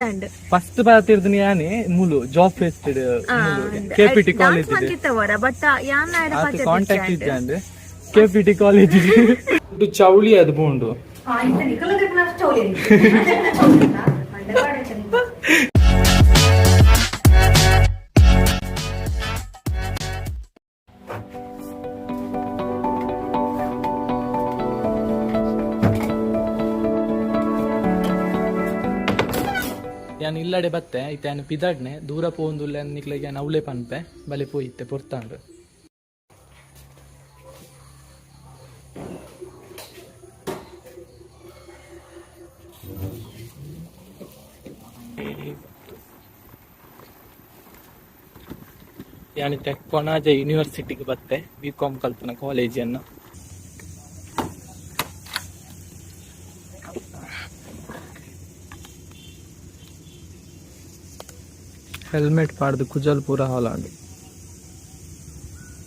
ಇಜ್ಜಾಂಡ್. First ಪಾತಿರ್ದಿನ ಯಾನೆ ಮೂಲು ಜಾಬ್ ಫೆಸ್ಟ್ ಕೆಪಿಟಿ ಕಾಲೇಜ್. ಮಂತಿತ್ತವರ, ಬಟ್ ಯಾನ್ ಆಯಡ ಆತ ಪಾತೆರ್ದಿಜ್ಜಾಂಡ್. ಕಾಂಟ್ಯಾಕ್ಟ್ ಇಜ್ಜಾಂಡ್. ಕೆಪಿಟಿ ಕಾಲೇಜ್ ಚೌಳಿ ಅದು ಬೋಂಡು. ಯಾನ್ ಇಲ್ಲಡೆ ಬತ್ತೆ ಇತ್ತೆ ಯಾನ್ ಪಿದಾಡ್ನೆ ದೂರ ಪೋಂದುಲ್ಲೆ ನಿಕ್ಲೆಗ್ ಯಾನ್ ಅವ್ಲೆ ಪನ್ಪೆ ಬಲೆ ಪೋಯಿತ್ತೆ ಪೊರ್ತಾಂಡ್. ಯಾನಿತ್ತೆ ಕೊಣಾಜೆ ಯೂನಿವರ್ಸಿಟಿಗೆ ಬತ್ತೆ, ಬಿ ಕಾಮ್ ಕಲ್ಪನ ಕಾಲೇಜನ್ನು. ಹೆಲ್ಮೆಟ್ ಪಾಡ್ದು ಕುಜಲ್ ಪೂರ ಹಾಲಾಂಡ್.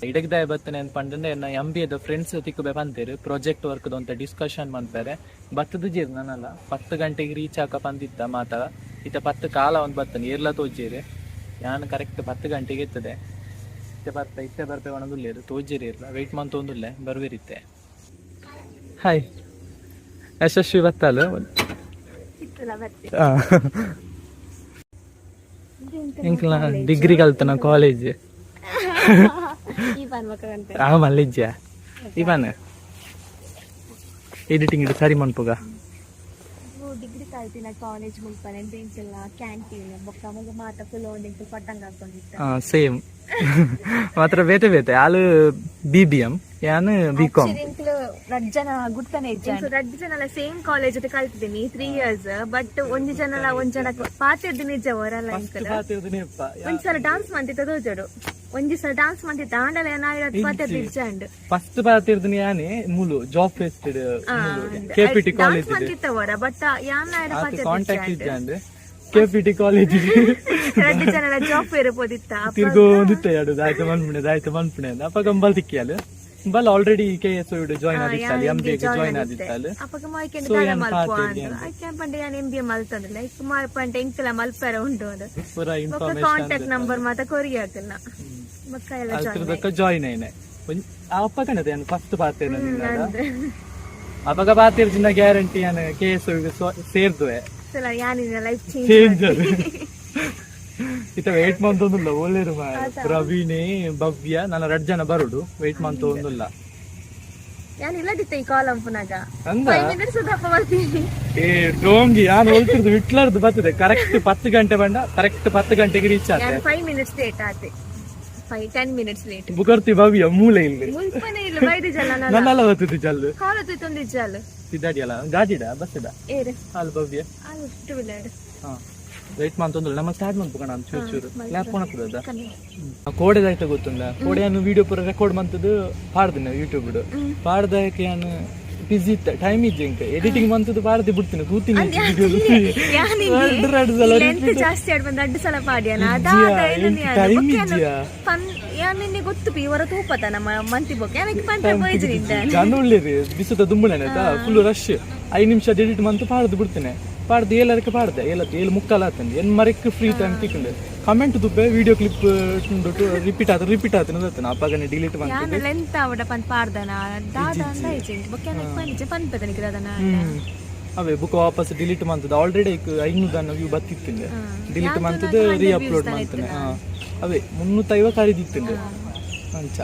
ಇಡಗ್ದಾಯ ಬತ್ತನೆ ಅಂತ ಪಂಡಂಡೆ ಎನ್ನ ಎಂ ಬಿ ಎದ ಫ್ರೆಂಡ್ಸ್ ತಿಕ್ಕಬೆ ಬಂತೇರು, ಪ್ರಾಜೆಕ್ಟ್ ವರ್ಕ್ ಅಂತ ಡಿಸ್ಕಷನ್ ಮಾಡ್ತಾರೆ. ಬತ್ತದ ಜೀರ್ ನನ್ನಲ್ಲ 10 ಗಂಟೆಗೆ ರೀಚ್ ಹಾಕ ಬಂದಿದ್ದ ಮಾತ. ಇತ್ತ 10 ಕಾಲ ಒಂದು ಬತ್ತನೆ ಏರ್ಲ ತೋಜೇರು. ಯಾನ್ ಕರೆಕ್ಟ್ 10 ಗಂಟೆಗೆ ಇರ್ತದೆ. ಇತ್ತೆ ಬರ್ತ ಇತ್ತೆ ಬರ್ಪೆ ಒಣದುಲ್ಲೇರು ತೋಜೇರಿ ಇರ್ಲ ವೆಯ್ಟ್ ಮಂತ ಒಂದುಲ್ಲೆ ಬರ್ವೇರಿತ್ತೆ. ಹಾಯ್ ಯಶಸ್ವಿ ಬತ್ತಲ್ಲ. ಇತ್ತಲ್ಲ ಬತ್ತೆ. ಎಂಕ್ಲ ಡಿಗ್ರಿ ಕಲ್ತನ ಕಾಲೇಜ್. ಈ ಪನ್ಮಕ್ಕಂತೆ. ಆ ಮಲ್ಲಿಜ್ಜ ಇವನ್ ಎಡಿಟಿಂಗ್ ಇಡು ಸರಿ ಮನ್ಪುಗ. ಡಿಗ್ರಿ ಕಲ್ತಿನ ಕಾಲೇಜ್ ಮುಲ್ಪನೆ ಎಂಚೆಲ್ಲ ಕ್ಯಾಂಟೀನ್ ಬೊಕ್ಕ ಅವಾಗ ಮಾತ ಫುಲ್ ಒಂದು ಪಟ್ಟಂಗ ಹಾಕೊಂಡಿತ್ತ. ಸೇಮ್ ಮಾತ್ರ ಬೇತೆ ಬೇತೆ. ಆಲು ಬಿ ಬಿ ಎಂ, ಯಾನ್ ಬಿ ಕಾಮ್. ಎಂಕ್ಲು ರಡ್ಡ್ ಜನ ಗುರ್ತನೆ ಇಜ್ಜಾಂಡ್. ರಡ್ಡ್ ಜನಲ ಸೇಮ್ ಕಾಲೇಜ್ ಕಲ್ತಿದ್ದೀನಿ 3 ಇಯರ್ಸ್. ಬಟ್ ಒಂಜಿ ಜನಲ ಒಂಜಿ ಜನ ಪಾತೆರ್ದು ನಿಜ ವರಲ್ಲ ಎಂಕಲ್. ಒಂದ್ಸಲ ಡಾನ್ಸ್ ಮಂತಿತ್ತ ತೋಜಡು, ಒಂಜಿ ಸಲ ಡಾನ್ಸ್ ಮಂತಿತ್ತ ಆಂಡಲ ಏನಾಯ್ತು ಪಾತೆರ್ದು ಇಜ್ಜಾಂಡ್. ಫಸ್ಟ್ ಪಾತಿರ್ದಿನ ಯಾನೆ ಮೂಲು job fest KPT college dance ಮಂತಿತ್ತವರ, ಬಟ್ ಯಾನ್ ಆಯಡ ಕಾಂಟ್ಯಾಕ್ಟ್ ಪಾತೆರ್ದಿಜ್ಜಾಂಡ್. ಇಜ್ಜಾಂಡ್. ಕೆಪಿಟಿ ಕಾಲೇಜ್ ರಡ್ಡ್ ಜನಲ ಜಾಬ್ ಫೇರ್ ಪೋದಿತ್ತ. ತಿರ್ಗೋದಿತ್ತ ಎರಡು ದಾಯ್ತ ಮನ್ಪುಣೆ ದಾಯ್ತ ಮನ್ಪುಣೆ ಅಪ್ಪ ಕಂಬಲ್ ತಿಕ್ಕಿಯಲ್ ಬಲ್ ಆಲ್ರೆಡಿ ಕೆ ಎಸ್ ಜಾಯ್ನ್ ಆದಿತ್ತಲ್ಲ, ಎಂ ಬಿ ಜಾಯ್ನ್ ಆದಿತ್ತಲ್ಲ. ಅಪಗ ಮಾಯ್ಕೆಂಡ್ So, ದಾದ ಯಾನ್ ಮಲ್ಪುವ ಪಾತೆರ್ದಿ ಅಂದ್. ಅಂದ್. ಐಕೆ ಪಂಡ ಯಾನ್ ಎಂ ಬಿ ಎ ಮಲ್ತಂದಿಲ್ಲ ಐಕ್ ಪಂಡ ಎಂಕಲ ಮಲ್ಪೆರ ಉಂಡು ಅದು. ಪೂರ ಬೊಕ್ಕ ಇನ್ಫಾರ್ಮೇಶನ್ ಕಾಂಟ್ಯಾಕ್ಟ್ ನಂಬರ್ ಮಾತ ಕೊರಿ ಹಾಕಲ್ಲ, ಬೊಕ್ಕ ಎಲ್ಲ ಜಾಯ್ನ್. ಅಲ್ತ್ರದಕ್ಕ ಜಾಯ್ನ್ ಆಯ್ನೆ. ಅಪ್ಪ ಕಣದೆ ಯಾನ್ ಫಸ್ಟ್ ಪಾತೇನ ಅಪಗ ಪಾತಿರ್ಜಿನ ಗ್ಯಾರಂಟಿ ಯಾನ್ ಕೆ ಎಸ್ ಸೇರ್ದುವೆ. ಸಲ ಯಾನಿನ ಲೈಫ್ ಚೇಂಜ್. ಚೇಂಜ್ ಇತ್ತ ವೇಟ್ ಮಂತೊಂದುಲ್ಲ ಒಳ್ಳೇರು. ಪ್ರವೀಣೆ ಭವ್ಯ ನನ್ನ ರಡ್ ಜನ ಬರುಡು, ವೇಟ್ ಮಂತೊಂದುಲ್ಲ. ಯಾನ್ ಇಲ್ಲದಿತ್ತ ಈ ಕಾಲಂ ಪುನಗ. ಅಂದ. 5 ಮಿನಿಟ್ಸ್ ದಪ್ಪ ಬರ್ತೀನಿ. ಏ ಡೋಂಗಿ, ಯಾನ್ ಒಲ್ತಿರ್ದು ವಿಟ್ಲರ್ದು ಬರ್ತದೆ. ಕರೆಕ್ಟ್ 10 ಗಂಟೆ ಬಂಡ ಕರೆಕ್ಟ್ 10 ಗಂಟೆಗೆ ರೀಚ್ ಆತೆ. ಯಾನ್ 5 ಮಿನಿಟ್ಸ್ ಲೇಟ್ ಆತೆ, 5-10 ಮಿನಿಟ್ಸ್ ಲೇಟ್. ಬುಕರ್ತಿ ಭವ್ಯ ಮೂಲೆ ಇಲ್ಲಿ. ಮುಲ್ಪನೆ ಇಲ್ಲ ಬೈದಿ ಜಲ್ಲ. ನನ್ನೆಲ್ಲ ಬರ್ತದೆ ಜಲ್ಲು. ಕಾಲ ತೂತೊಂದಿಜ್ಜಾಲು. ಸಿದ್ದಾಡಿ ಅಲ್ಲ, ಗಾಡಿಡ ಬಸ್ಸಿಡ. ಏರು? ಅಲ್ಲ ಭವ್ಯ. ಅಲ್ಲ, ಟೂ ವೀಲರ್. ಹಾ, ವೇಟ್ ಮಂತೊಂದುಲ್ಲ. ನಮ್ಮ ಸ್ಟಾರ್ಟ್ ಮನ್ಪುಕಣ ಚೂರು ಚೂರು ಕ್ಲಾಪ್ ಕೊಣಕುದ. ಕೋಡೆದಾಯ್ತ ಗೊತ್ತುಂಡ, ಕೋಡೆಯನ್ನು ವಿಡಿಯೋ ಪೂರ ರೆಕಾರ್ಡ್ ಮಂತದ್ದು ಪಾಡ್ದಿನ ಯೂಟ್ಯೂಬ್ ಪಾಡ್ದಕ್ಕೆ. ಯಾನು ಬಿಸಿ ಇತ್ತ, ಟೈಮ್ ಇಜ್ಜೆ ಇಂಕ ಎಡಿಟಿಂಗ್ ಮಂತದ್ದು ಪಾಡ್ದು ಬಿಡ್ತೀನಿ ತೂತೀನಿ ಎರಡು ಎರಡು ಸಲ. ಲೆಂತ್ ಜಾಸ್ತಿ ಆಡ್ ಬಂದ್ ಅಡ್ಡು ಸಲ ಪಾಡ್ಯಾನ ಇಜ್ಜಿಯಾ, ಅದಾದ. ಎಂಕ್ time ಇಜ್ಜಿಯಾ? ಪನ್ ಯಾನ್ ನಿನ್ನೆ ಗೊತ್ತು ಪಿ ಇವರ ತೂಪತ ನಮ್ಮ ಮಂತಿ ಬೊಕ್ಕ ಯಾನ್ ಪಂಪೆ ಪೋಯಿಜಿ ನಿಂದ. ಜನ ಉಳ್ಳೇರಿ ಬಿಸುತ್ತ ದುಂಬುಣೆ ಆಯ್ತಾ, ಫುಲ್ ರಶ್. 5 ನಿಮಿಷ ಎಡಿಟ್ ಮಂತು ಪಾಡ್ದು ಬಿಡ್ತೇನೆ. ಪಾಡ್ದು ಏಳರಕ್ಕೆ ಪಾಡ್ದೆ, ಏಳ ಏಳು ಮುಕ್ಕಾಲ ಆತಂದು ಎನ್ ಮರಕ್ಕೆ ಫ್ರೀ ಟೈಮ್ ತಿಕ್ಕೊಂಡು ಕಮೆಂಟ್ ದುಬ್ಬೆ. ವಿಡಿಯೋ ಕ್ಲಿಪ್ ರಿಪೀಟ್ ಆತ ರಿಪೀಟ್ ಆತನ ಆತನ ಅಪ್ಪಗನೆ ಡಿಲೀಟ್ ಯಾನ್ ಮಾಡ್ತೀನಿ. ಲೆಂತ್ ಆವಡ ಪನ್ ಪಾಡ್ದನ ದಾದ ಅಂದ ಇಜ್ಜಿ ಬೊಕ್ಕ ಯಾನ್ ಪಂಜೆ ಪನ್ಪೆದ ನಿಕ್ ದಾದನ. ಅವೇ ಬುಕ್ ವಾಪಸ್ ಡಿಲೀಟ್ ಮಂತದ. ಆಲ್ರೆಡಿ 500 ವ್ಯೂ ಬತ್ತಿತ್ತಿಂದೆ. ಡಿಲೀಟ್ ಮಂತದ್ದು ರೀ ಅಪ್ಲೋಡ್ ಮಾಡ್ತೇನೆ. ಅವೇ 350 ಖರೀದಿತ್ತಿಂದೆ ಅಂಚ.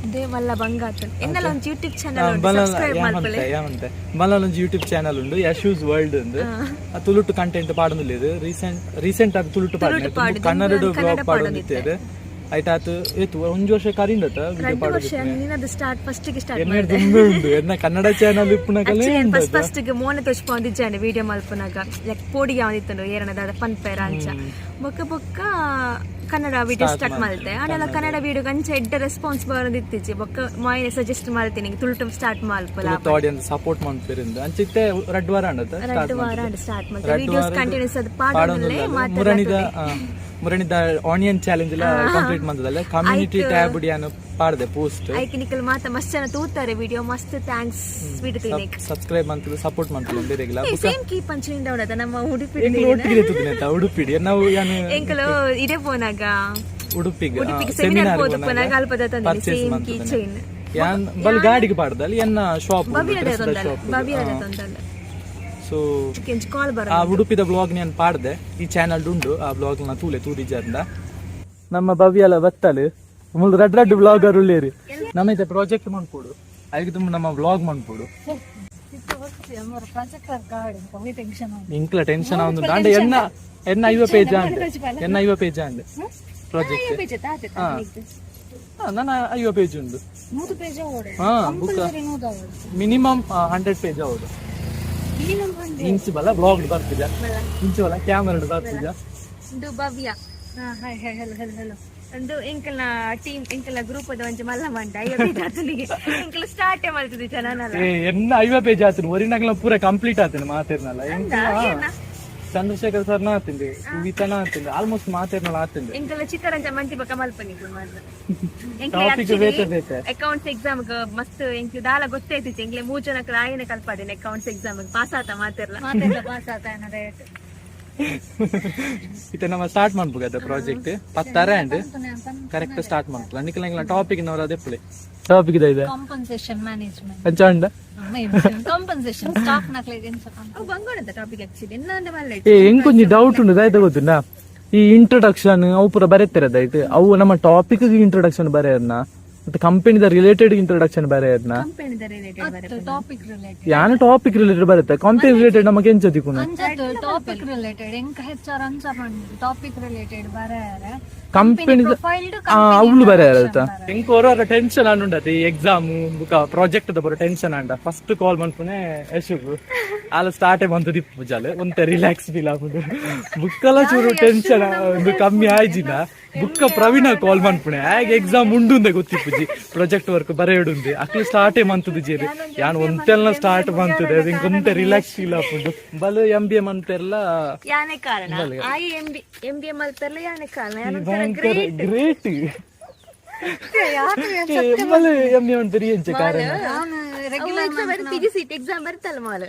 ಅದೇ ಮಲ್ಲ ಬಂಗ ಆತನ್ ಎನ್ನಲ ಒಂಜಿ ಯೂಟ್ಯೂಬ್ ಚಾನೆಲ್ ಸಬ್ಸ್ಕ್ರೈಬ್ ಮಲ್ಪಲೆ. ಯಾವಂತೆ ಮಲ್ಲ ಒಂಜಿ ಯೂಟ್ಯೂಬ್ ಚಾನಲ್ ಉಂಡು, ಯಶೂಸ್ ವರ್ಲ್ಡ್ ಉಂದು. ಆ ತುಳುಟು ಕಂಟೆಂಟ್ ಪಾಡೊಂದುಲ್ಲೆರ್. ರೀಸೆಂಟ್ ರೀಸೆಂಟ್ ಆದ್ ತುಳುಟು ಪಾಡ್ನೆ, ಕನ್ನಡ ಬ್ಲಾಗ್ ಪಾಡೊಂದಿತ್ತೆರ್. ಐತಾತ್ ಏತು ಒಂಜಿ ವರ್ಷ ಕರಿಂಡತ ವಿಡಿಯೋ. 2 ವರ್ಷ ನಿನ್ನದು ಸ್ಟಾರ್ಟ್ ಫಸ್ಟ್ ಗೆ ಸ್ಟಾರ್ಟ್. ಎನ್ನ ದುಂಬೆ ಉಂಡು, ಎನ್ನ ಕನ್ನಡ ಚಾನಲ್ ಇಪ್ಪುನಗಲೇ ಉಂಡು. ಫಸ್ಟ್ ಫಸ್ಟ್ ಗೆ ಮೋನೆ ತೋಚ್ಕೊಂಡಿದ್ದಾನೆ ವಿಡಿಯೋ ಮಲ್ಪುನಾಗ, ಲೈಕ್ ಪೋಡಿಗೆ ಅವನಿತ್ತಂಡು ಏರನ ದಾದ ಪನ್ಪೇರ ಅಂಚ. ಬೊಕ್ಕ ಬೊಕ್ಕ ಕನ್ನಡ ವಿಡಿಯೋ ಸ್ಟಾರ್ಟ್ ಮಲ್ತೆ. ಆಂಡಲ ಕನ್ನಡ ವಿಡಿಯೋ ಅಂಚ ಎಡ್ಡೆ ರೆಸ್ಪಾನ್ಸ್ ಬರೋದಿತ್ತಿಜಿ. ಬೊಕ್ಕ ಮಾಯಿನೆ ಸಜೆಸ್ಟ್ ಮಲ್ತೀನಿ ತುಳುಟು ಸ್ಟಾರ್ಟ್ ಮಲ್ಪಲ. ತುಳುತ ಆಡಿಯನ್ಸ್ ಸಪೋರ್ಟ್ ಮನ್ಪೆರಿಂದ ಅಂಚಿತ್ತೆ 2 ವಾರ ಅಂಡತ. 2 ವಾರ ಸ್ಟಾರ್ಟ್ ಮಲ್ತೆ. ವಿಡಿಯೋಸ್ ಕಂಟಿನ್ಯೂಸ್ ಅದು ಪಾಡೊಂದುಲ್ಲೆ. ಮುರಣಿದ ಮುರಣಿದ ಆನಿಯನ್ ಚಾಲೆಂಜ್ ಎಲ್ಲ ಕಂಪ್ಲೀಟ್ ಮಂದದಲ್ಲ, ಕಮ್ಯುನಿಟಿ ಟ್ಯಾಬ್ ಯಾನು ಪಾಡ್ದೆ ಪೋಸ್ಟ್. ಐಕ್ ನಿಕಲ್ ಮಾತ ಮಸ್ತ್ ಜನ ತೂತಾರೆ ವಿಡಿಯೋ. ಮಸ್ತ್ thanks ವಿಡಿಯೋ. ಸಬ್ಸ್ಕ್ರೈಬ್ ಮಂತದ, ಸಪೋರ್ಟ್ ಮಂತದ ಬೇರೆಗಿಲ್ಲ. ಸೇಮ್ ಕೀಪ್ ಅಂಚಿನಿಂದ ಉಂಡದ ನಮ್ಮ ಉಡುಪಿ. ಎಂಕ್ಲು ಒಟ್ಟಿಗೆ ಇರ್ತದೆ ಅಂತ ಉಡುಪಿಡಿ ನಾವು ಯಾನು. ಎಂಕಲು ಇದೇ ಪೋನಾಗ ಉಡುಪಿಗೆ. ಉಡುಪಿಗೆ ಸೆಮಿನಾರ್ ಪೋದು ಅಲ್ಪದ ತಂದೆ ಸೇಮ್ ಕೀ ಚೈನ್. ಯಾನ್ ಬಲ್ ಗಾಡಿಗೆ ಪಾಡ್ದಲ್ಲಿ ಎನ್ನ ಶಾಪ್. ಭವ್ಯದ ತೊಂದಲ್ಲ, ಭವ್ಯದ ತೊಂದಲ್ಲ. ಸೊ ಕಾಲ್ ಬರ. ಆ ಉಡುಪಿದ ಬ್ಲಾಗ್ ನಾನು ಪಾಡ್ದೆ, ಈ ಚಾನಲ್ ಉಂಡು. ಆ ಬ್ಲಾಗ್ ನ ತೂಲೆ ತೂದಿಜಾರ್ದ. ನಮ್ಮ ಭವ್ಯಲ ಬತ್ತಲು ಮುಲ್ ರಡ್ ರಡ್ ಬ್ಲಾಗರ್ ಉಳ್ಳೇರಿ. ನಮ್ಮ ಇತ್ತೆ ಪ್ರಾಜೆಕ್ಟ್ ಮನ್ಪೋಡು, ಅದಕ್ಕೆ ತುಂಬ ನಮ್ಮ ಬ್ಲಾಗ್ ಮನ್ಪೋಡು. ಇಂಕ್ಲ ಟೆನ್ಷನ್ ಆವೊಂದು ಅಂಡ. ಎನ್ನ ಎನ್ನ ಐವ ಪೇಜ್ ಅಂಡ್, ಎನ್ನ 50 ಪೇಜ್ ಅಂಡ್ ಪ್ರಾಜೆಕ್ಟ್. ಹಾ, ನನ್ನ 50 ಪೇಜ್ ಉಂಡು. ಹಾ, ಬುಕ್ ಮಿನಿಮಮ್ 100 ಪೇಜ್ ಹೌದು. ಇಂಚು ಬಲ ಬ್ಲಾಗ್ ಬರ್ತಿದ್ದ, ಇಂಚು ಬಲ ಕ್ಯಾಮರಾ ಬರ್ತಿದ್ದ. ಇದು Bhavya. Hi hi, hello hello hello. ಒಂದು ಎಂಕಲ್ನ ಟೀಮ್, ಎಂಕಲ್ನ ಗ್ರೂಪ್ ಅದ ಒಂಜಿ ಮಲ್ಲ ಮಂಡ. 50 ಪೇಜ್ ಆತನಿಗೆ. ಎಂಕಲ್ ಸ್ಟಾರ್ಟ್ ಮಾಡ್ತಿದ್ವಿ ಜನನಲ್ಲ. ಏ, ಎನ್ನ 50 ಪೇಜ್ ಆತನು ಒರಿನಾಗ್ಲ ಪೂರ ಕಂಪ್ಲೀಟ್ ಆತನು ಮಾತಿರ್ನಲ್ಲ. ಚಂದ್ರಶೇಖರ್ ಸರ್ ನ ಆತಿಂದೆ, ಸುವಿತನ ಆತಿಂದೆ, ಆಲ್ಮೋಸ್ಟ್ ಮಾತಿರ್ನಲ್ಲ ಆತಿಂದೆ. ಎಂಕಲ್ನ ಚಿತ್ತರಂಜ ಮಂತಿ ಬಕ ಮಲ್ಪನಿಗೆ ಮಾತ್ರ. ಟಾಪಿಕ್ ಬೇತೆ ಬೇತೆ. ಅಕೌಂಟ್ಸ್ ಎಕ್ಸಾಮ್ ಮಸ್ತ್ ಎಂಕ್ಲು ದಾಲ ಗೊತ್ತೈತಿತ್ತು. ಎಂಕ್ಲೆ ಮೂರ್ ಜನಕ್ಕೆ ಆಯನೆ ಕಲ್ಪಾದೇನೆ. ಅಕೌಂಟ್ಸ್ ಎಕ್ಸಾಮ್ ಪಾಸ್ ಆತ ಮಾತಿರ್ಲ. ಮಾತೆಲ್ಲ ಪಾಸ್ ಆತ ರೇಟ್. ಇತ್ತೆ ನಮ್ಮ ಸ್ಟಾರ್ಟ್ ಮಾಡ್ಬೋದ ಪ್ರಾಜೆಕ್ಟ್ ಪತ್ತಾರೆ ಅಂಡ್ ಕರೆಕ್ಟ್ ಸ್ಟಾರ್ಟ್ ಮಾಡ್ಬೋದು. ನಿಖಲ ಟಾಪಿಕ್ ನವರ ಅದೇ ಟಾಪಿಕ್ ಇದೆ ಇದೆ. Compensation management. ಅಂಚ ಉಂಡ. ಕಾಂಪನ್ಸೇಷನ್ ಸ್ಟಾಫ್ ನಕ್ಲೆಗ್ ಎಂಚ. ಅವು ಬಂಗೋಣದ ಟಾಪಿಕ್ ಆಕ್ಚುಲಿ ಎನ್ನ ಮಲ್ಲ. ಏ, ಎಂಕೊಂಜಿ ಡೌಟ್ ಉಂಡು, ದಾಯ್ತ ಗೊತ್ತುಂಡಾ? ಈ ಇಂಟ್ರೊಡಕ್ಷನ್ ಅವು ಪೂರ ಬರೆತಿರೋದಾಯ್ತು. ಅವು ನಮ್ಮ ಟಾಪಿಕ್ ಇಂಟ್ರೊಡಕ್ಷನ್ ಬರೆಯರ್ನ ಮತ್ತೆ ಕಂಪನಿದ ರಿಲೇಟೆಡ್ ಇಂಟ್ರೊಡಕ್ಷನ್ ಬರೆಯರ್ನ? ಕಂಪನಿದ ರಿಲೇಟೆಡ್. Topic related. ಯಾನ ಟಾಪಿಕ್ ರಿಲೇಟೆಡ್ ಬರುತ್ತೆ, ಕಂಪನಿ ರಿಲೇಟೆಡ್ ನಮಗೆ ಎಂಚ ತಿಕ್ಕುನು? ಅಂಚ ಟಾಪಿಕ್ ರಿಲೇಟೆಡ್ ಎಂಕ ಹೆಚ್ಚಾರ್ ಅಂಚ ಪಂಡ ಟಾಪಿಕ್ ರಿಲೇಟೆಡ್ ಬರೆಯರೆ. ಕಂಪನಿ ಪ್ರೊಫೈಲ್ಡ್. ಅವಳು ಬರೆಯತ್ತ. ಎಂಕ್ ಒರ ಟೆನ್ಷನ್ ಅಂಡುಂಡತೆ ಈ ಎಕ್ಸಾಮ್ ಬುಕ ಪ್ರಾಜೆಕ್ಟ್ ದ ಬರೋ ಟೆನ್ಷನ್ ಅಂಡ. ಫಸ್ಟ್ ಕಾಲ್ ಮನ್ಪುನೆ ಯಶುಗು. ಆಲ ಸ್ಟಾರ್ಟ್ ಬಂತು ದಿಪ್ಪು ಜಾಲೆ ಒಂತೆ ರಿಲ್ಯಾಕ್ಸ್ ಫೀಲ್ ಆಪುಂಡು. ಬುಕ್ಕಲ ಚೂರು ಟೆನ್ಷನ್ ಒಂದು ಕಮ್ಮಿ ಆಯ್ಜಿನ. ಬುಕ್ಕ ಪ್ರವೀಣ ಕಾಲ್ ಮನ್ಪುಣೆ. ಆಗ ಎಕ್ಸಾಮ್ ಉಂಡು ಅಂದ ಗೊತ್ತಿಪ್ಪುಜಿ, ಪ್ರಾಜೆಕ್ಟ್ ವರ್ಕ್ ಬರೆಯಡುಂದೆ. ಅಕ್ಲು ಸ್ಟಾರ್ಟೇ ಮಂತದ ಜೇರಿ ಯಾನ್ ಒಂತೆಲ್ಲ ಸ್ಟಾರ್ಟ್ ಮಂತದೆ. ಅದು ಒಂತೆ ರಿಲ್ಯಾಕ್ಸ್ ಫೀಲ್ ಆಪುಂಡು. ಬಲು ಎಂ ಬಿ ಎ ಮಂತೆಲ್ಲ. ಯಾನೆ ಕಾರಣ ಆಯಿ ಎಂ ಬಿ ಎ ಮಲ್ಪೆರ್ಲ ಯಾನೆ ಕಾರಣ ಯಾನ್ ಭಯಂಕರ ಗ್ರೇಟ್. ಬಲು ಎಂ ಎ ಮಂತೆರಿ ಎಂಚ ಕಾರಣ? ಪಿಜಿ ಸೀಟ್ ಎಕ್ಸಾಮ್ ಬರ್ತಲ್ಲ ಮಾಲ್,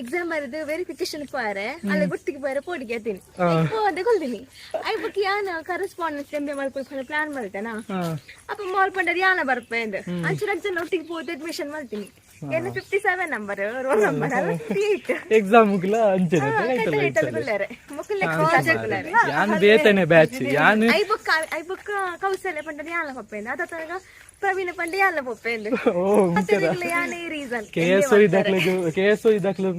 ಎಕ್ಸಾಮ್ ಬರೆದು ವೆರಿಫಿಕೇಶನ್ ಪಾರೆ ಅಲ್ಲ ಗುಟ್ಟಿಗೆ ಪಾರೆ ಪೋಡಿಗೆ ಅತೀನಿ ಪೋದೆ ಕೊಲ್ದಿನಿ. I ಬುಕ್ ಯಾನ ಕರೆಸ್ಪಾಂಡೆನ್ಸ್ ಎಂ ಬಿ ಮಲ್ಪು ಪ್ಲಾನ್ ಮಲ್ತೇನಾ. ಅಪ್ಪ ಮಾಲ್ ಪಂಡರ್ ಯಾನ ಬರ್ಪೆ ಅಂದ್ ಅಂಚು ರಡ್ ಜನ ಒಟ್ಟಿಗೆ ಪೋದು ಅಡ್ಮಿಷನ್ ಮಾಡ್ತೀನಿ. ಎನ್ನ 57 ನಂಬರ್ ರೋಲ್ ನಂಬರ್, 58. ಎಕ್ಸಾಮ್ ಮುಗಿಲ ಅಂಚನೆ. ಯಾನ್ ಬೇತನೆ ಬ್ಯಾಚ್ ಯಾನ್. I book I book ಕೌಶಲ್ಯ ಪಂಡರ್ ಯಾನ ಪಪ್ಪೆ ಅದ ಪ್ರವೀಣ ಪಂಡ ಯಾನ ಪಪ್ಪೆ ಓ. ಯಾನೇ ರೀಸನ್. ಕೆ ಎಸ್ ಇದಾಕ್ಲು, ಕೆ ಎಸ್ ಇದಾಕ್ಲು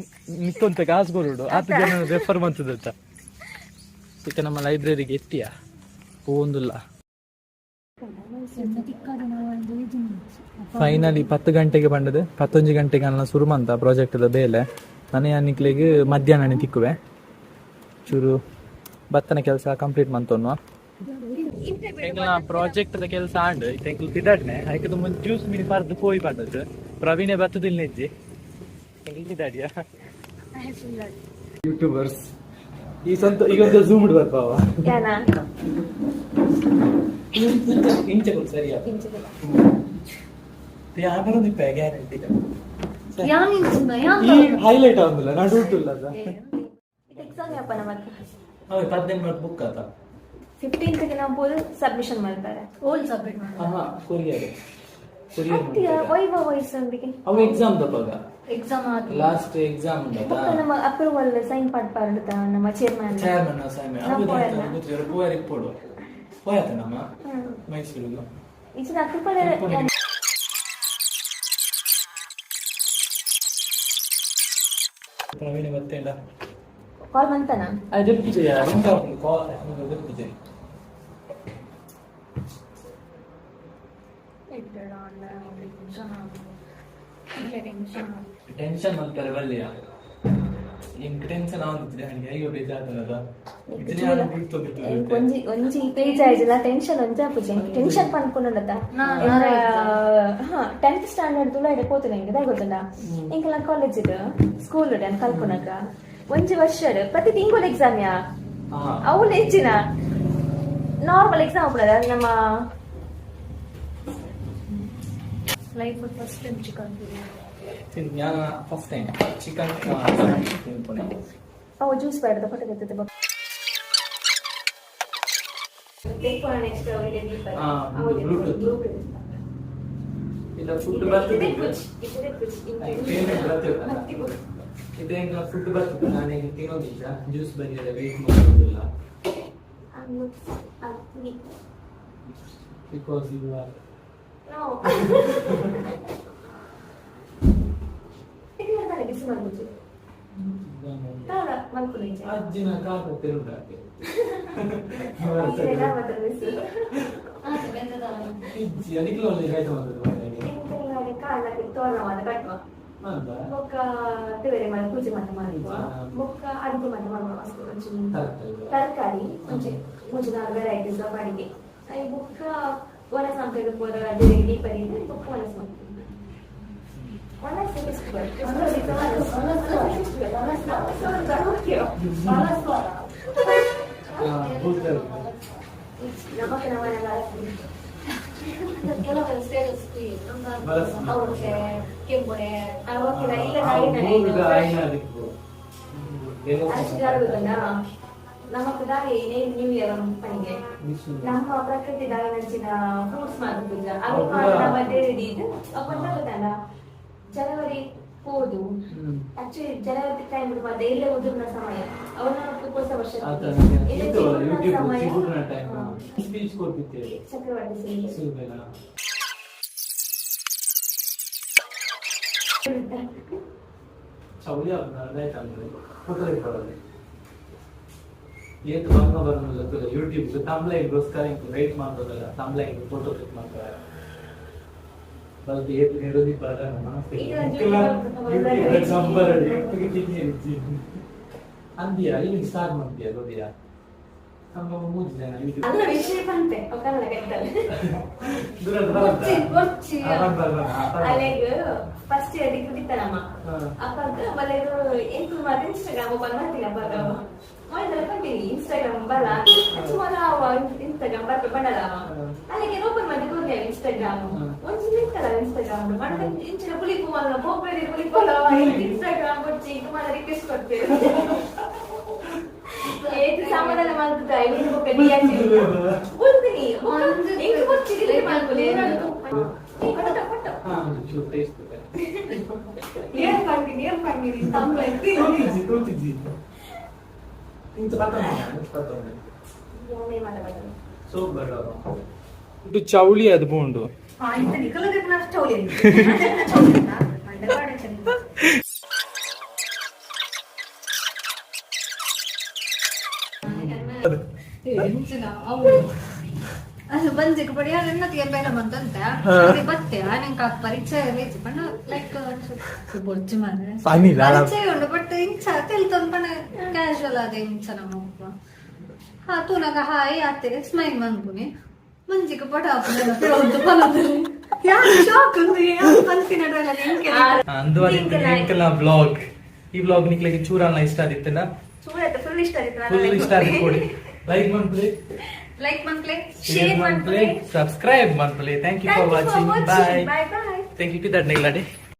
ನಿಕ್ಕೊಂತ ಕಾಸು ಕೊರಡು ಆತ ಜನ ರೆಫರ್ ಮಂತದಂತ. ಇತ್ತ ನಮ್ಮ ಲೈಬ್ರರಿಗೆ ಎತ್ತಿಯ ಪೋಂದುಲ್ಲ. ಫೈನಲಿ 10 ಗಂಟೆಗೆ ಬಂದದೆ. ಪತ್ತೊಂಜಿ ಗಂಟೆಗೆ ಅನ್ನ ಶುರು ಮಂತ ಪ್ರಾಜೆಕ್ಟ್ ಬೇಲೆ. ನನಗೆ ನಿಕ್ಲೆಗ್ ಮಧ್ಯಾಹ್ನ ತಿಕ್ಕುವೆ. ಚೂರು ಬತ್ತನ ಕೆಲಸ ಕಂಪ್ಲೀಟ್ ಮಂತೊನ್ನುವ. ಎಂಕಲ್ನ ಪ್ರಾಜೆಕ್ಟ್ the ಕೆಲಸ ಆಂಡ್ ಇತ್ತೆ ಎಂಕಲ್ ತಿದಾಡ್ನೆ. ಐಕ್ ಮುಂಚೆ ಜ್ಯೂಸ್ ಮಿನಿ ಪರ್ದು ಪೋಯಿ ಪಂಡದ್ದು. ಪ್ರವೀಣೆ ಬತ್ತದಿಲ್ಲ ನೆಜ್ಜಿ. ಎಂಕಲ್ ತಿದಾಡಿಯ ಯೂಟ್ಯೂಬರ್ಸ್ ಈ ಸ್ವಂತ ಈಗ ಒಂದು ಝೂಮ್ ಬರ್ಪಾವ. ಯಾನ. ಇಂಚ ಕೊಡು ಸರಿಯಾ ಯಾರು ಗ್ಯಾರಂಟಿ. ಈ ಹೈಲೈಟ್ ಆಗುದಿಲ್ಲ, ನಡುಟುಲ್ಲ ಅದ. ಎಕ್ಸಾಮ್ ಯಾಪ ನಮ್ಮದು? ಹೌದು, 15 ಮಾರ್ಕ್ ಬುಕ್ ಆತ. 15th ಗೆ ನಾವು ಪೋದು ಸಬ್ಮಿಷನ್ ಮಾಡ್ತಾರೆ. ಓಲ್ ಸಬ್ಮಿಟ್ ಮಾಡಿ. ಹಾ, ಕೊರಿಯರ್ ಕೊರಿಯರ್. ವೈವಾ ವಾಯ್ಸ್ ಅಂದಿಗೆ. ಅವು ಎಕ್ಸಾಮ್ ದಪ್ಪಾಗ. ಎಕ್ಸಾಮ್ ಆದ. ಲಾಸ್ಟ್ ಎಕ್ಸಾಮ್ ಉಂಡತ. ಬೊಕ್ಕ ನಮ್ಮ ಅಪ್ರೂವಲ್ ಸೈನ್ ಪಾಡ್ಪಾರುಂಡುತ ನಮ್ಮ ಚೇರ್ಮನ್. Chairman sign. ನಾವು ಪೋಯಲ್ಲ. ಅವು ಪೋಯರ್ ಇಪ್ಪೋಡು ಪೋಯತ ನಮ್ಮ ಮೈಸೂರಿಗೆ. ಇಚಿನ ಅಪ್ರೂವಲ್. ಪ್ರವೀಣ್ ಬತ್ತೇಂಡ. ಕಾಲ್ ಮಂತನ. ಅದು ಕಾಲ್ ದೆಪ್ಪಿಜೆ. ಟೆನ್ಷನ್ ಮಲ್ಪರೆ ಬಲ್ಲಿಯ. ಎಂಕ್ ಟೆನ್ಷನ್ ಆವಂದಿತ್ತೆ ಅಯ್ಯೋ ಬೇಜಾರ್ತದ. ಒಂಜಿ ಒಂಜಿ ಪೇಜ್ ಆಯ್ಜಿಲ್ಲ ಟೆನ್ಷನ್ ಒಂಜಿ ಆಪುಜಿ ಟೆನ್ಷನ್ ಪನ್ಪುಂಡತ. ಹಾ 10th standard ತುಳ ಇಡೆ ಪೋತುನ ಎಂಕ್ ದಾಯೆ ಗೊತ್ತುಂಡ ಎಂಕಲ್ನ ಕಾಲೇಜ್ ಸ್ಕೂಲ್ ಡ್ ಕಲ್ಪುನಗ ಒಂಜಿ ವರ್ಷ ಪ್ರತಿ ತಿಂಗಳು ಎಕ್ಸಾಮ್ ಯಾ ಅವು ಹೆಚ್ಚಿನ ನಾರ್ಮಲ್ ಎಕ್ಸಾಮ್ ಆಪುನದ ನಮ್ಮ ಲೈಫ್ ಫಸ್ಟ್ ಟೈಮ್ ಚಿಕನ್ ನಾನು ಫಸ್ಟ್ ಟೈಮ್ ಚಿಕನ್ ತಿನ್ಪುನೆ. ಅವು ಜ್ಯೂಸ್ ಬೇಡದ ಫೋಟೋ ತೆಗ್ತದೆ. ಬ್ಲೂಟೂತ್ ಇಲ್ಲ ಫುಡ್ ಬರ್ತದೆ. ಪೇಮೆಂಟ್ ಬರ್ತದೆ. ಇದು ಹೆಂಗ ಫುಡ್ ಬರ್ತದೆ, ನಾನು ಈಗ ತಿನ್ನೋದಿಲ್ಲ, ಜ್ಯೂಸ್ ಬಂದಿದೆ, ವೇಟ್ ಮಾಡೋದಿಲ್ಲ. Because you are No. ಬಿಸಿ ಮಾಡ್ಬೋದು ಮಲ್ಪುನ. ಅಜ್ಜಿನ ಕಾಲು ತಿರುಗಾಕೆ ಇಜ್ಜಿ ಅನಿಕ್ಲ ಒಂದು ರೈತ ಬಂದದ್ದು. ಬೊಕ್ಕ ಬೇರೆ ಮಾಡಿ ಪೂಜೆ ಮಾತ ಮಾಡುವ, ಬೊಕ್ಕ ಅಡುಗೆ ಮಾತ ಮಾಡುವ, ತರಕಾರಿ ಒಂಜಿ ಒಂಜಿ ನಾಲ್ ವೆರೈಟೀಸ್ ಆಫ್ ಅಡಿಗೆ. I ಬೊಕ್ಕ ಒಣಸ್ ಮಂಪೆಗ್ ಪೂರ ದೇವೆರ್ ದೀಪ ದೀದ್ ಬೊಕ್ಕ ಒಣಸ್ ಮನ್ಪುನು. ಒಣಸ್ ಫೆಸ್ಟಿವಲ್. ನಮಕ್ ನಮನೆಲ್ಲ. ಕೆಲವೆಲ್ಲ ಸ್ಟೇಟಸ್ ಅವಕ್ಕೆ ಕೆಂಪುಡೆ. ನಮಕ್ ದಾರಿ ನ್ಯೂ ಇಯರ್ ಪಣಿಗೆ ನಮ್ಮ ಪ್ರಕೃತಿ ದಾಯಿನಂಚಿನ ಫ್ರೂಟ್ಸ್ ಮಾತ ಅವು ನಮ್ಮ ದೇವಿ ಅಪ್ಪ ಗೊತ್ತಲ್ಲ ಜನವರಿ ಹೋದು. ಆಕ್ಚುಲಿ ಜನವರಿ ಟೈಮ್ ಮಾತ್ರ ಎಲ್ಲೇ ಉದುರಿನ ಸಮಯ ಅವನ ಹೊಸ ವರ್ಷ ಚಕ್ರವರ್ತಿ ಏತ್ ಬಂಗ ಬರೋದಿಲ್ಲ ಯೂಟ್ಯೂಬ್ ತಮ್ಲೈನ್ಗೋಸ್ಕರ ಇಂಕ್ ವೇಟ್ ಮಾಡೋದಲ್ಲ, ತಮ್ಲೈನ್ ಫೋಟೋ ಕ್ಲಿಕ್ ಮಾಡ್ತಾರೆ ಬಲ್ದು ಏತ್ ನೀಡೋದಿ ಬರ. ನಂಬರ್ ಅಂದಿಯಾ ಇಲ್ಲಿ ಸ್ಟಾರ್ಟ್ ಮಾಡ್ತೀಯ ಗೊತ್ತಿಯಾ ನಮ್ಮ ಮೂರು ಜನ ಯೂಟ್ಯೂಬ್ ಅಲ್ಲ ವಿಷಯ ಬಂತೆ ಒಕ್ಕಲ್ಲ ಕೆಟ್ಟಲ್ಲ. ಅಲೆಗ್ ಫಸ್ಟ್ ಇಯರ್ ಡಿಗ್ರಿ ಇತ್ತನಮ್ಮ ಅಪ್ಪಾಗ ಬಲೆಗ್ ಎಂಕು ಮಾತ್ರ ಇನ್ಸ್ಟಾಗ್ರಾಮ್ ಓಪನ್ ಮಾಡ್ತೀನಿ. ಅಪ್ಪಾಗ ಮೊದಲ ಪಂಡಿನಿ ಇನ್ಸ್ಟಾಗ್ರಾಮ್ ಬಲ ಅಚ್ಚು ಮೊದ ಅವ ಇನ್ಸ್ಟಾಗ್ರಾಮ್ ಬರ್ಪ ಬಂಡಲ ಅಲ್ಲಿಗೆ ಓಪನ್ ಮಾಡಿ ಕೊರ್ನೆ ಇನ್ಸ್ಟಾಗ್ರಾಮ್ ಒಂಜಿ ನಿಂತಲ್ಲ ಇನ್ಸ್ಟಾಗ್ರಾಮ್ ಮಣ್ಣ ಇಂಚಿನ ಪುಲಿಪು ಮಲ್ಲ ಪೋಪೇರಿ ಪುಲಿಪು ಇನ್ಸ್ಟಾಗ್ರಾಮ್ ಕೊಚ್ಚಿ ಇಂಕು ಮಾತ್ರ ರಿಕ್ವೆಸ್ಟ್ ಕೊಡ್ತೇವೆ. ಏತ್ ಸಮಾಧಾನ ಮಾಡ್ತದ ಇನ್ನು ಬೊಕ್ಕ ಡಿಯಾಕ್ಟ್ ಬುಲ್ದಿನಿ ಎಂಕ್ ಕೊಚ್ಚಿದಿಲ್ಲ ಮಲ್ಪುಲೆ ಕೊಟ್ಟ ಕೊಟ್ಟ. ಚೂರು ಟೇಸ್ಟ್. ಏನ್ ಪಂಡಿ ಏನ್ ಪಂಡಿ ತೂತಿಜಿ ಇಂಚ ಸೋಪ್ ಬರೋ ಚೌಳಿ ಅದು ಬೋಂಡು. ಚೌಳಿ. ಅದು ಬಂಜಿಗೆ ಬಡಿ ಎನ್ನತಿಗೆ ಬೇಡ ಬಂತಂತೆ ಬತ್ತೆ ನಂಗೆ ಪರಿಚಯ ಇಜ್ಜಿ ಬಣ್ಣ ಲೈಕ್ ಬೊಜ್ಜು ಮಾರ್ರೆ ಪರಿಚಯ ಉಂಡು ಬಟ್ ಇಂಚ ತೆಲ್ತೊಂದು ಪಣ ಕ್ಯಾಶುವಲ್ ಅದ ಇಂಚ ನಮ್ಮ ಹಾ ತೂನಗ ಹಾಯ್ ಆತೆ ಸ್ಮೈಲ್ ಮನ್ಪುನಿ ಮಂಜಿಗೆ ಪಟ ಶಾಕ್ ಪಂತಿನ ಅಂದು ಬ್ಲಾಗ್ ಈ ಬ್ಲಾಗ್ ನಿಕ್ಲೆಗೆ ಚೂರನ್ನ ಇಷ್ಟ ಆದಿತ್ತಲ್ಲ? ಫುಲ್ ಇಷ್ಟ ಆದಿತ್ತು. ಫುಲ್ ಇಷ್ಟ ಆದಿತ್ತು. ಲೈಕ್ ಮನ್ಪುಲೆ, ಲೈಕ್ ಮನ್ಪ್ಲೆ, ಶೇರ್ ಮನ್ಪುಲೆ, ಸಬ್ಸ್ಕ್ರೈಬ್ ಮನ್ಪುಲೆ. Thank you for watching. Bye. Bye bye. Thank you. ಕಿದಡ್ ನೆಗ್ಲಾಡೆ.